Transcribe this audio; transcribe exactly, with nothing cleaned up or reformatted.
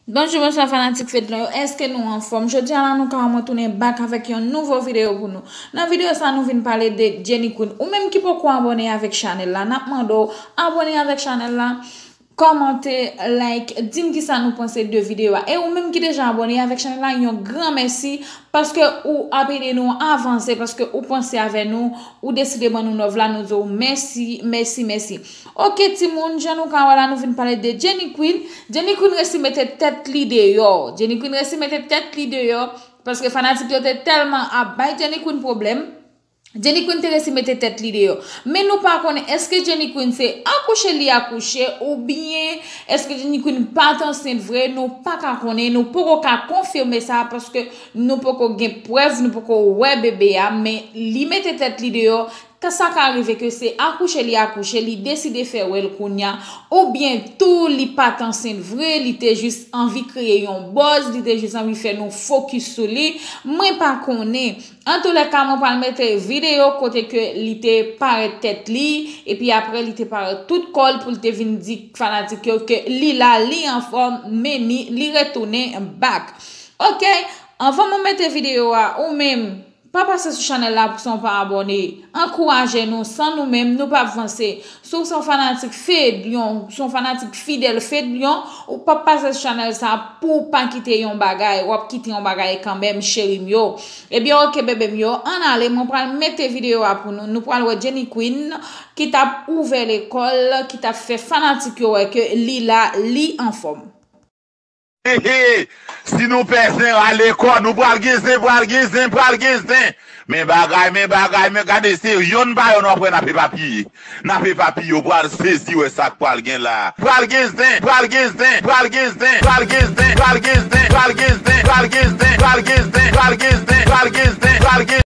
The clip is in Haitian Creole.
Bonjou, bonswa fanatik Fedlon yo. Èske nou anfòm? Jodi a la, nou ka mwen tounen back avèk yon nouvo videyo pou nou. Nan videyo sa, nou vin pale de Jenny Queen. Ou menm ki poko abòne avèk chanèl la, n ap mande w abòne avèk chanèl la, kòmante, like, di m kisa nou panse de videyo a. E ou menm ki deja abòne avèk chanèl la, yon gran mèsi paske ou ap ede nou avanse, paske ou panse avè nou, ou deside ban nou love la, nou di w mèsi, mèsi, mèsi. Ok, timoun, jan nou ka wè la, nou vin pale de Jenny Queen. Jenny Queen resi mete tèt li deyò. Jenny Queen resi mete tèt li deyò, paske fanatik yo te tèlman ap bay Jenny Queen pwoblèm. Jenny Queen te resi mete tèt li deyò. Men nou pa konnen èske Jenny Queen se akouche li akouche oubyen èske Jenny Queen pa t ansent vre, nou pa ka konnen, nou poko ka konfime sa paske nou poko gen prèv, nou poko wè bebe a, men li mete tèt li deyò. Ka sa ka rive ke se akouche li akouche, li deside fè wè l kounya, oubyen tou li pa t ansent vre, li te jis anvi kreye yon buzz, li te jis anvi fè nou fokis sou li. Mwen pa konnen. Antoulèka, mwen pral mete videyo kote ke li te parèt tèt li, epi apre li te parèt tout kò l pou l te vin di fanatik yo ke li la, li anfòm, men ni, li retounen back. Ok, anvan mwen mete videyo a, ou menm, pa pase sou chanèl la san w pa abòne. Ankouraje nou, san nou menm, nou p ap vanse. Si w se yon fanatik Fedlon, si w se yon fanatik fidèl Fedlon, ou p ap pase sou chanèl sa pou w pa kite yon bagay, w ap kite yon bagay kanmenm, cheri m yo. Ebyen, ok, bebe m yo, ann ale, mwen pral mete videyo a pou nou. Nou pral wè Jenny Queen ki t ap ouvè lekòl, ki t ap fè fanatik yo wè ke li la, li anfòm. He he, si nou pè zen rale kò, nou pral gen zen, pral gen zen, pral gen zen. Men bagay, men bagay, men gade se yonn pa yonn w ap wè n ap epapiye. N ap epapiye, w pral sezi wè sa k pral gen la. Pral gen zen, pral gen zen, pral gen zen, pral gen zen, pral gen zen, pral gen zen, pral gen zen, pral gen zen, pral gen zen, pral gen zen, pral gen zen, pral gen zen.